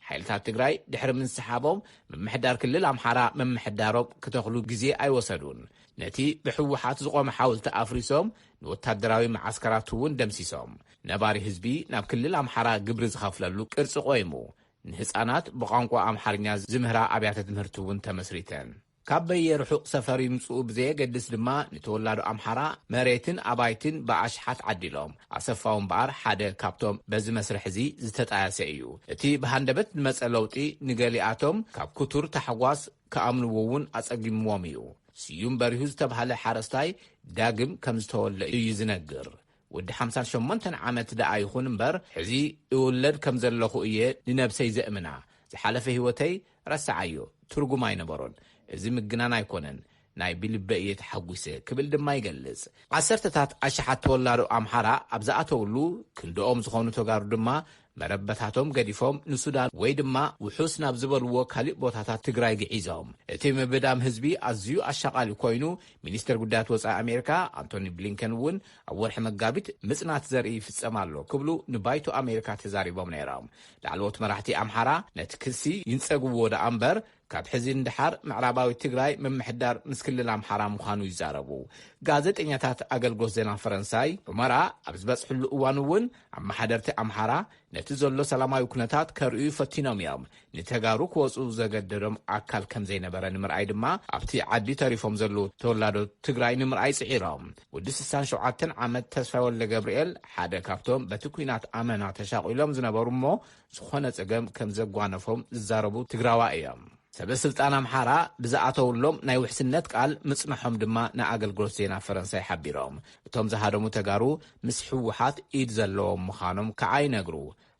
ሓይልታት ትግራይ ድሕሪ ምንስሓቦም፣ ምምሕዳር ክልል ኣምሓራ ምምሕዳሮም ክተኽሉ ግዜ ኣይወሰዱን። ነቲ ብህወሓት ዝቖመ ሓወልቲ ኣፍሪሶም፣ ንወታደራዊ መዓስከራት እውን ደምሲሶም። ነባሪ ህዝቢ ናብ ክልል ኣምሓራ ግብሪ ዝኸፍለሉ ቅርጺ ቆይሙ። ንህጻናት ብቋንቋ ኣምሓርኛ ዝምህራ ኣብያተ ትምህርቲ እውን ተመስሪተን። ካብ በየ ርሑቕ ሰፈር ይምጽኡ ብዘየገድስ ድማ፣ ንተወላዶ ኣምሓራ መሬትን ኣባይትን ብኣሽሓት ዓዲሎም። ኣሰፋው እምበኣር ሓደ ካብቶም በዚ መስርሕ እዚ ዝተጣየሰ እዩ። እቲ ብሃንደበት ዝመጸ ለውጢ ንገሊኣቶም ካብ ክቱር ታሕጓስ ክኣምንዎ እውን ኣጸጊምዎም እዩ። ስዩም በሪሁ ዝተባህለ ሓረስታይ ዳግም ከም ዝተወልደ እዩ ዝነግር። ወዲ ሓምሳን ሸሞንተን ዓመት ደኣ ይኹን እምበር፣ ሕዚ እውለድ ከም ዘለኹ እየ ንነብሰይ ዘእምና። ዝሓለፈ ህይወተይ ረስዓዮ፣ ትርጉም ኣይነበሮን። እዚ ምግናን ኣይኮነን፣ ናይ ብልበ እየ ተሓጒሰ ክብል ድማ ይገልጽ። ዓሰርተታት ኣሽሓት ተወላዶ ኣምሓራ ኣብ ዝኣተውሉ፣ ክንድኦም ዝኾኑ ተጋሩ ድማ መረበታቶም ገዲፎም ንሱዳን ወይ ድማ ውሑስ ናብ ዝበልዎ ካሊእ ቦታታት ትግራይ ግዒዞም። እቲ ምብዳም ህዝቢ ኣዝዩ ኣሻቓሊ ኮይኑ፣ ሚኒስተር ጉዳያት ወጻኢ ኣሜሪካ ኣንቶኒ ብሊንከን እውን ኣብ ወርሒ መጋቢት ምጽናት ዘርኢ ይፍጸም ኣሎ ክብሉ ንባይቶ ኣሜሪካ ተዛሪቦም ነይሮም። ላዕለዎት መራሕቲ ኣምሓራ ነቲ ክሲ ይንጸግዎ ደኣ እምበር፣ ካብ ሕዚ ንደሓር ምዕራባዊ ትግራይ ምምሕዳር ምስ ክልል ኣምሓራ ምዃኑ ይዛረቡ። ጋዜጠኛታት ኣገልግሎት ዜና ፈረንሳይ ሑመራ ኣብ ዝበጽሕሉ እዋን እውን፣ ኣመሓደርቲ ኣምሓራ ነቲ ዘሎ ሰላማዊ ኩነታት ከርእዩ ፈቲኖም እዮም። ንተጋሩ ክወጹ ዘገደዶም ኣካል ከም ዘይነበረ ንምርኣይ ድማ፣ ኣብቲ ዓዲ ተሪፎም ዘለዉ ተወላዶ ትግራይ ንምርኣይ ጽዒሮም። ወዲ ስሳን ሸውዓተን ዓመት ተስፋይ ወልደ ገብርኤል ሓደ ካብቶም በቲ ኲናት ኣመና ተሻቒሎም ዝነበሩ እሞ፣ ዝኾነ ጸገም ከም ዘጓነፎም ዝዛረቡ ትግራዋ እዮም። ሰበ ስልጣን ኣምሓራ ብዝኣተውሎም ናይ ውሕስነት ቃል ምጽንሖም ድማ ንኣገልግሎት ዜና ፈረንሳይ ሓቢሮም። እቶም ዝሃደሙ ተጋሩ ምስ ህወሓት ኢድ ዘለዎም ምዃኖም ከዓ ይነግሩ።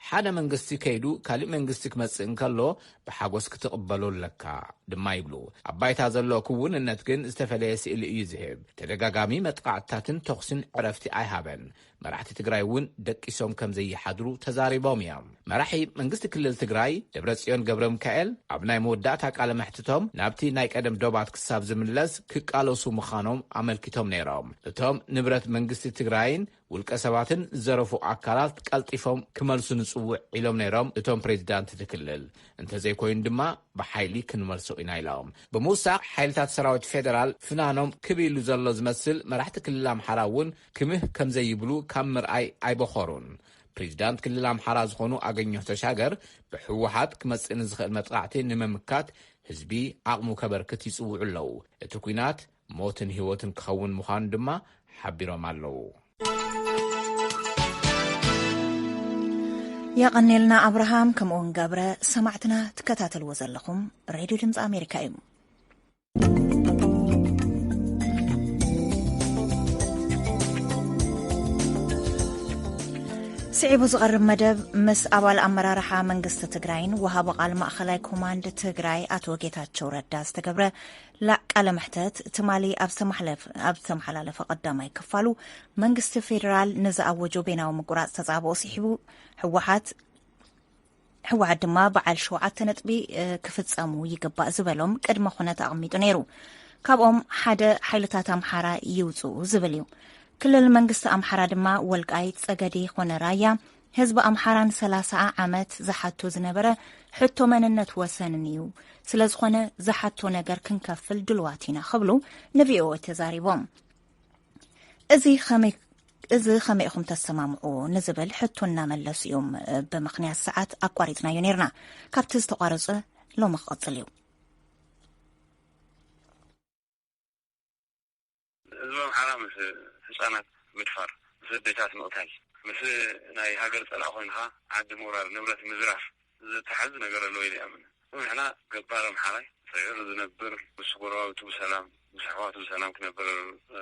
ሓደ መንግስቲ ከይዱ ካሊእ መንግስቲ ክመጽእ እንከሎ ብሓጎስ ክትቕበሎ ኣለካ ድማ ይብሉ። ኣብ ባይታ ዘሎ ክውንነት ግን ዝተፈለየ ስእሊ እዩ ዝህብ። ተደጋጋሚ መጥቃዕትታትን ተኹስን ዕረፍቲ ኣይሃበን። መራሕቲ ትግራይ እውን ደቂሶም ከም ዘይሓድሩ ተዛሪቦም እዮም። መራሒ መንግስቲ ክልል ትግራይ ደብረጽዮን ገብረ ሚካኤል ኣብ ናይ መወዳእታ ቃለ መሕትቶም ናብቲ ናይ ቀደም ዶባት ክሳብ ዝምለስ ክቃለሱ ምዃኖም ኣመልኪቶም ነይሮም። እቶም ንብረት መንግስቲ ትግራይን ውልቀ ሰባትን ዝዘረፉ ኣካላት ቀልጢፎም ክመልሱ ንጽውዕ ኢሎም ነይሮም እቶም ፕሬዚዳንት እቲ ክልል። እንተዘይኮይኑ ድማ ብሓይሊ ክንመልሶ ኢና ኢሎም። ብምውሳኽ ሓይልታት ሰራዊት ፌደራል ፍናኖም ክብ ኢሉ ዘሎ ዝመስል መራሕቲ ክልል ኣምሓራ እውን ክምህ ከም ዘይብሉ ካብ ምርኣይ ኣይበኾሩን። ፕሬዚዳንት ክልል ኣምሓራ ዝኾኑ ኣገኘሁ ተሻገር ብህወሓት ክመጽእ ንዝኽእል መጥቃዕቲ ንምምካት ህዝቢ ዓቕሙ ከበርክት ይጽውዑ ኣለዉ። እቲ ኲናት ሞትን ህይወትን ክኸውን ምዃኑ ድማ ሓቢሮም ኣለዉ። የቐኔልና ኣብርሃም ከምኡውን ገብረ። ሰማዕትና ትከታተልዎ ዘለኹም ሬድዮ ድምፂ ኣሜሪካ እዩ። ስዒቡ ዝቐርብ መደብ ምስ ኣባል ኣመራርሓ መንግስቲ ትግራይን ወሃቢ ቃል ማእኸላይ ኮማንድ ትግራይ ኣቶ ጌታቸው ረዳ ዝተገብረ ላ-፣ ቃለ መሕተት ትማሊ ኣብ ዝተመሓለፍ-፣ ኣብ ዝተመሓላለፈ ቀዳማይ ክፋሉ፣ መንግስቲ ፌዴራል ንዝኣወጆ ቤናዊ ምቁራፅ ተፃብኦ ስሒቡ፣ ህወሓት፣ ህወሓት ድማ በዓል ሸውዓተ ነጥቢ፣ እ፣ ክፍፀሙ ይግባእ ዝበሎም ቅድመ ኩነት ኣቐሚጡ ነይሩ። ካብኦም ሓደ ሓይልታት ኣምሓራ ይውፅኡ ዝብል እዩ። ክልል መንግስቲ ኣምሓራ ድማ ወልቃይት፣ ፀገዴ ኮነ ራያ ህዝቢ ኣምሓራን ሰላሳ ዓመት ዝሓቶ ዝነበረ ሕቶ መንነት ወሰንን እዩ። ስለ ዝኾነ ዝሓቶ ነገር ክንከፍል ድልዋት ኢና ክብሉ ንቪኦኤ ተዛሪቦም። እዚ ኸመይ፣ እዚ ኸመይ ኢኹም ተሰማምዑ ንዝብል ሕቶ እናመለሱ እዮም። ብምኽንያት ሰዓት ኣቋሪጽናዮ ነይርና። ካብቲ ዝተቋረጸ ሎሚ ክቕጽል እዩ። ህዝቢ ኣምሓራ ምስ ህፃናት ምድፋር፣ ምስ ኣዴታት ምቕታል፣ ምስ ናይ ሃገር ፀላእ ኮይንካ ዓዲ ምውራር፣ ንብረት ምዝራፍ ዝተሓዝ ነገር ኣለዎ ኢለ ይኣምን። ንሕና ገባር ኣምሓራይ ስዒሩ ዝነብር፣ ምስ ጎረባብቱ ብሰላም፣ ምስ ኣሕዋቱ ብሰላም ክነብር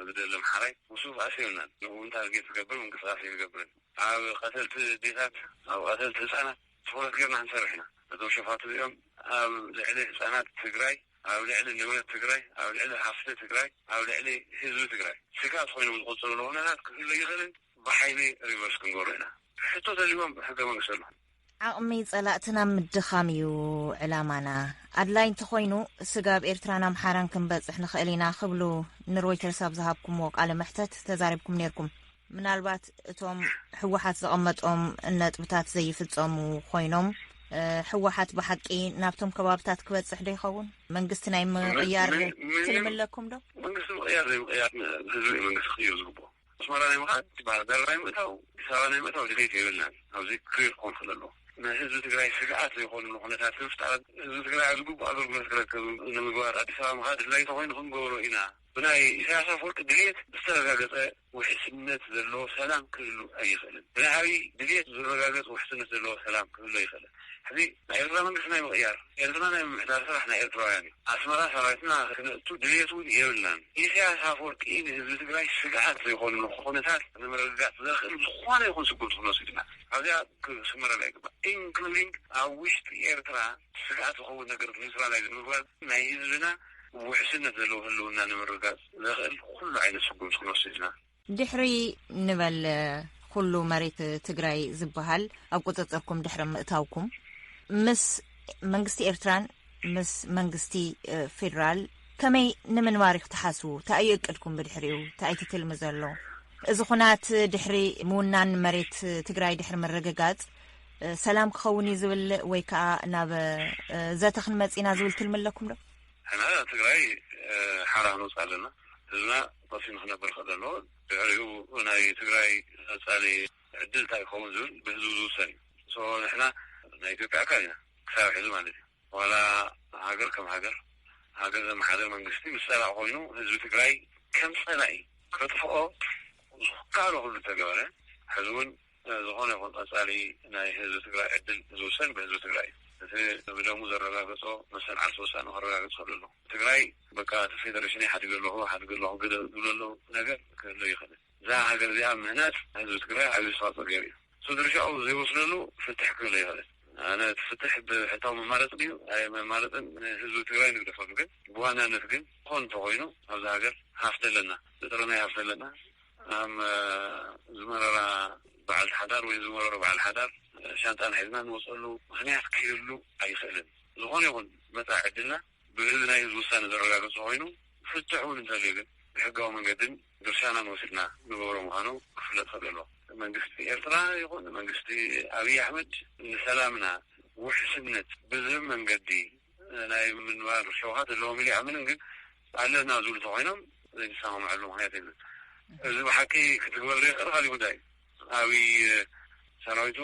ዝደሊ ኣምሓራይ፣ ምስኡ ባእሲ የብልናን። ንኡ እውን ታርጌት ዝገብር ምንቅስቃስ ኣይገብርን። ኣብ ቀተልቲ ኣዴታት፣ ኣብ ቀተልቲ ህፃናት ትኹረት ጌርና ክንሰርሕ ኢና። እዞም ሸፋቱ እዚኦም ኣብ ልዕሊ ህፃናት ትግራይ፣ ኣብ ልዕሊ ንብረት ትግራይ፣ ኣብ ልዕሊ ሃፍቲ ትግራይ፣ ኣብ ልዕሊ ህዝቢ ትግራይ ስግኣት ኮይኖም ዝቆፅሩ ዘለዉ ኩነታት ክህሉ ይኽእልን ብሓይሊ ሪቨርስ ክንገብሮ ኢና። ሕቶ ተልዎም ሕገ መንግስቲ ኣሎ። ዓቕሚ ጸላእትና ምድኻም እዩ ዕላማና። ኣድላይ እንተኾይኑ፣ ስጋብ ኤርትራን ኣምሓራን ክንበጽሕ ንኽእል ኢና ክብሉ ንሮይተርስ ኣብ ዝሃብኩምዎ ቃለ መሕተት ተዛሪብኩም ነይርኩም። ምናልባት እቶም ህወሓት ዘቐመጦም ነጥብታት ዘይፍጸሙ ኮይኖም፣ እ፣ ህወሓት ብሓቂ ናብቶም ከባብታት ክበጽሕ ዶ ይኸውን? መንግስቲ ናይ ምቕያር ምን-፣ ምን-፣ ትልሚ ኣለኩም ዶ? መንግስቲ ምቕያር ዘይምቕያር ህዝቢ እዩ መንግስቲ ክቕይር ዝግብኦ። ኣስመራ ናይ ምኻድ፣ ባህር ዳር ናይ ምእታው፣ ኣዲስ ኣበባ ናይ ምእታው ድሌት የብልናን። ኣብዚ ክሊር ክኾን ክእል ኣለዎ። ንህዝቢ ትግራይ ስግኣት ዘይኮኑ ኩነታት ንምፍጣር ህዝቢ ትግራይ ኣብ ዝግቡእ ኣገልግሎት ክረክብ ንምግባር ኣዲስ ኣበባ ምኻድ ድላይ ተኾይኑ ክንገብሮ ኢና። ብናይ ኢሳያስ ኣፈወርቂ ድሌት ዝተረጋገጸ ውሕስነት ዘለዎ ሰላም ክህሉ ኣይኽእልን። ብናይ ኣብይ ድሌት ዝረጋገጽ ውሕስነት ዘለዎ ሰላም ክህሉ ኣይኽእልን። ሕዚ ናይ ኤርትራ መንግስቲ ናይ ምቕያር፣ ኤርትራ ናይ ምምሕዳር ስራሕ ናይ ኤርትራውያን እዩ። ኣስመራ ሰራዊትና ክነእቱ ድሌት እውን የብልናን። ኢሳያስ ኣፈወርቂ ንህዝቢ ትግራይ ስግኣት ዘይኮኑ ኩነታት ንምርግጋጽ ዘኽእል ዝኾነ ይኹን ስጉምቲ ክንወስድ ኢና። ኣብዚኣ ክስመረላ ይግባእ። ኢንክሉዲንግ ኣብ ውሽጢ ኤርትራ ስግኣት ዝኸውን ነገር ኒውትራላይዝ ንምግባር ናይ ህዝብና ውሕስነት ዘለዎ ህልውና ንምርግጋጽ ዘኽእል ኩሉ ዓይነት ስጉምቲ ክንወስድ ኢና። ድሕሪ ንበል ኩሉ መሬት ትግራይ ዝበሃል ኣብ ቁፅፅርኩም ድሕሪ ምእታውኩም፣ ምስ መንግስቲ ኤርትራን ምስ መንግስቲ ፌዴራል ከመይ ንምንባር ኢኹም ትሓስቡ? እንታይ እዩ እቅድኩም ብድሕሪኡ? እንታይ እቲ ትልሚ ዘሎ? እዚ ኩናት ድሕሪ ምውናን መሬት ትግራይ ድሕሪ ምርግጋፅ ሰላም ክኸውን እዩ ዝብል ወይ ከዓ ናብ ዘተ ክንመፅ ኢና ዝብል ትልሚ ኣለኩም ዶ? ሕና ትግራይ ሓራ ክንወፅ ኣለና። ህዝብና በሲኑ ክነበር ከለሎ ድሕሪኡ ናይ ትግራይ ቀፃሊ ዕድል እንታይ ክኸውን ዝብል ብህዝቡ ዝውሰን እዩ። ንሕና ናይ ኢትዮጵያ ኣካል ኢና ክሳብ ሕዚ ማለት እዩ። ዋላ ሃገር ከም ሃገር፣ ሃገር ዘመሓደር መንግስቲ ምስ ፀላእ ኮይኑ ህዝቢ ትግራይ ከም ፀላኢ ከጥፍኦ ዝከኣሎ ኩሉ ተገበረ። ሕዚ እውን ዝኾነ ይኹን ቀፃሊ ናይ ህዝቢ ትግራይ ዕድል ዝውሰን ብህዝቢ ትግራይ እዩ። እቲ ብደሙ ዘረጋገፆ መሰል ዓርሲ ውሳነ ከረጋግፅ ክእል ኣለዎ። ትግራይ በቃ እቲ ፌደሬሽን ሓድገ ኣለኹ ሓድገ ኣለኹ ግደ ዝብለሉ ነገር ክህሉ ይኽእል። እዛ ሃገር እዚኣ ምህናፅ ህዝቢ ትግራይ ዓብዪ ኣስተዋፅኦ ገይሩ እዩ። እሱ ድርሻኡ ዘይወስደሉ ፍትሕ ክህሉ ይኽእል። ኣነ እቲ ፍትሕ ብሕታዊ መማረፂ ድዩ ኣይ መማረፅን ንህዝቢ ትግራይ ንግደፈሉ። ግን ብዋናነት ግን ዝኾን እንተኮይኑ ኣብዚ ሃገር ሃፍቲ ኣለና፣ ብጥረ ናይ ሃፍቲ ኣለና። ኣም ዝመረራ በዓልቲ ሓዳር ወይ ዝመረሮ በዓል ሓዳር ሻንጣና ሒዝና ንወፀሉ ምክንያት ክህሉ ኣይኽእልን። ዝኾነ ይኹን መፃ ዕድልና ብህዝቢ ናይ ህዝቢ ውሳነ ዘረጋገፀ ኮይኑ ፍትሕ እውን እንተልዩ ግን ብሕጋዊ መንገድን ድርሻና ንወሲድና ንገብሮ ምዃኑ ክፍለጥ ክእል ኣለዎ። መንግስቲ ኤርትራ ይኹን መንግስቲ ኣብይ ኣሕመድ ንሰላምና ውሕስነት ብዝህብ መንገዲ ናይ ምንባር ሸውሃት ኣለዎም ኢሉ ይኣምንን ግን ኣለና ዝብሉ ተኮይኖም ዘይተሰማምዐሉ ምክንያት የለን። እዚ ብሓቂ ክትግበር ዘይኽእል ካሊእ ጉዳይ እዩ። ኣብይ ሰራዊቱ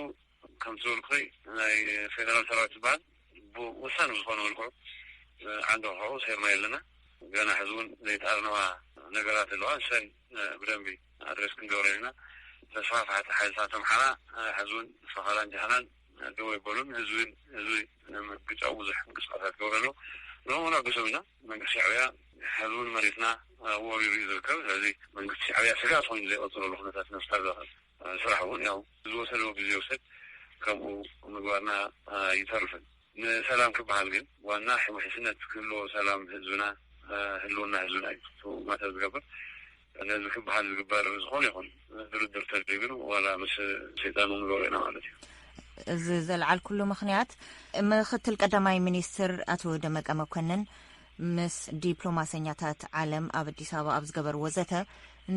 ከምቲ ዝበልኩ ናይ ፌደራል ሰራዊት ዝበሃል ብወሳኒ ብዝኾነ መልክዑ ዓንዲ ክሕቁ ሰይርና የለና። ገና ሕዚ እውን ዘይተኣርነዋ ነገራት ኣለዋ። ንሰን ብደንቢ ኣድሬስ ክንገብረ ኢና። ተስፋፍሓቲ ሓይልታት ኣምሓራ ሕዚ እውን ፈኸራን ጃህራን ደው ኣይበሉን። ህዝቢ ህዝቢ ንምግጫው ብዙሕ ምንቅስቃሳት ይገብሩ ኣለዉ። ንዕኡ ነዕግሶም ኢና። መንግስቲ ሻዕብያ ሕዚ እውን መሬትና ወሪሩ እዩ ዝርከብ። ስለዚ መንግስቲ ሻዕብያ ስጋት ኮይኑ ዘይቀፅለሉ ኩነታት ንምፍጣር ዘኽእል ስራሕ እውን ያው ዝወሰደዎ ግዜ ይውሰድ ከምኡ ምግባርና ኣይተርፍን። ንሰላም ክበሃል ግን ዋና ውሕስነት ክህልዎ ሰላም ህዝብና ህልውና ህዝብና እዩ ማተር ዝገብር። ነዚ ክበሃል ዝግበር ዝኾነ ይኹን ድርድር ተድልዩ ግን ዋላ ምስ ሰይጣን እውን ንገብሮ ኢና ማለት እዩ። እዚ ዘልዓልኩሉ ምኽንያት ምኽትል ቀዳማይ ሚኒስትር ኣቶ ደመቀ መኮንን ምስ ዲፕሎማሰኛታት ዓለም ኣብ ኣዲስ ኣበባ ኣብ ዝገበርዎ ዘተ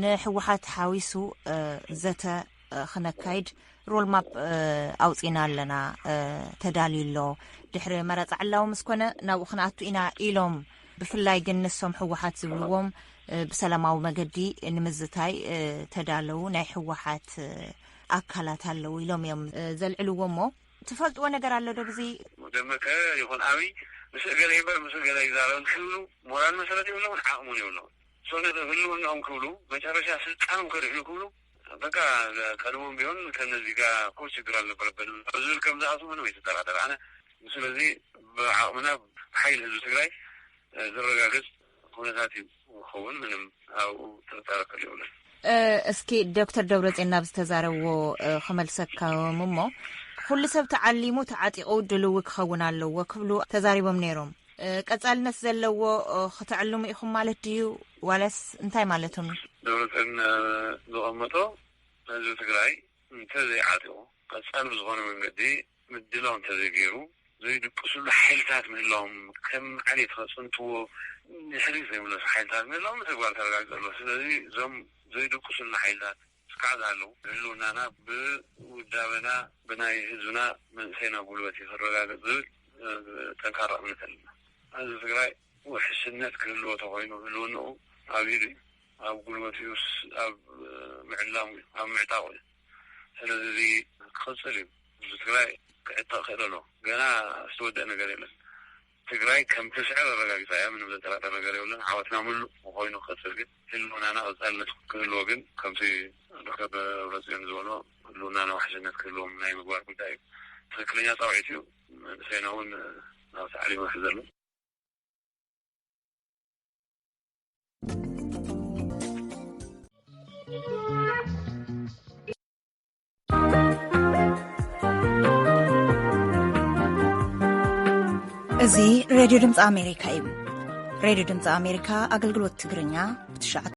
ንህወሓት ሓዊሱ ዘተ ክነካይድ ሮድማፕ ኣውፂና ኣለና ተዳልዩ ኣሎ። ድሕሪ መረፃ ዕላዊ ምስ ኮነ ናብኡ ክንኣቱ ኢና ኢሎም። ብፍላይ ግን ንሶም ህወሓት ዝብልዎም ብሰላማዊ መገዲ ንምዝታይ ተዳለዉ ናይ ህወሓት ኣካላት ኣለዉ ኢሎም እዮም ዘልዕልዎ። እሞ ትፈልጥዎ ነገር ኣሎ ዶ ብዚ? ደመቀ ይኹን ኣብይ ምስ እገለ ይበር ምስ እገለ ይዛረብ ክብሉ ሞራል መሰረት የብለውን ዓቕሙን የብለውን። ሶነ ህልውናኦም ክብሉ መጨረሻ ስልጣኖም ከድሕኑ ክብሉ በቃ ቀድሞም ቢሆን ከነዚህ ጋር እኮ ችግር አልነበረብንም ዝብል ከም ዝኣቱ ምንም ኣይትጠራጠር። ኣነ ስለዚ ብዓቕምና ሓይል ህዝቢ ትግራይ ዝረጋገፅ ኩነታት እዩ ክኸውን ምንም ኣብኡ ጥርጣረ ከል የብለን። እስኪ ዶክተር ደብረፅዮን ናብ ዝተዛረብዎ ክመልሰካም እሞ ኩሉ ሰብ ተዓሊሙ ተዓጢቑ ድልዊ ክኸውን ኣለዎ ክብሉ ተዛሪቦም ነይሮም። ቀፃልነት ዘለዎ ክተዕልሙ ኢኹም ማለት ድዩ ዋለስ እንታይ ማለቶም እዩ? ደብረፅዮን ዝቐመጦ ህዝቢ ትግራይ እንተዘይዓጢቑ ቀፃሊ ብዝኾነ መንገዲ ምድላው እንተዘይገይሩ ዘይድቅስሉ ሓይልታት ምህላዎም ከም ዓሌት ከፅንትዎ ንሕሪት ዘይምለሱ ሓይልታት ምህላዎም ብተግባር ተረጋግፀ ኣሎ። ስለዚ እዞም ዘይድቅስሉ ሓይልታት እስካዕ ዝሃለዉ ንህልውናና ብውዳበና ብናይ ህዝብና መንእሰይና ጉልበት እዩ ክረጋገፅ ዝብል ጠንካራ እምነት ኣለና። ህዝቢ ትግራይ ውሕስነት ክህልዎ ተኮይኑ ህልውንኡ ኣብ ኢዱ እዩ። ኣብ ጉልበቱ እዩ ኣብ ምዕላሙ እዩ ኣብ ምዕጣቁ እዩ። ስለዚ እዚ ክቅፅል እዩ። ህዝቢ ትግራይ ክዕጠቅ ክእል ኣሎ። ገና ዝተወደአ ነገር የለን። ትግራይ ከም ትስዕር ኣረጋጊፃ እያ። ምንም ዘጠራጠር ነገር የብለን። ዓወትና ምሉእ ኮይኑ ክቅፅል ግን ህልውናና ቀፃልነት ክህልዎ ግን ከምቲ ዶክተር ደብረፅዮን ዝበሎ ህልውናና ውሕስነት ክህልዎም ናይ ምግባር ጉዳይ እዩ። ትክክለኛ ፃውዒት እዩ። መንእሰይና እውን ናብ ታዕሊም ይሕዘሉ። እዚ ሬድዮ ድምፂ ኣሜሪካ እዩ። ሬድዮ ድምፂ ኣሜሪካ ኣገልግሎት ትግርኛ ብትሽዓተ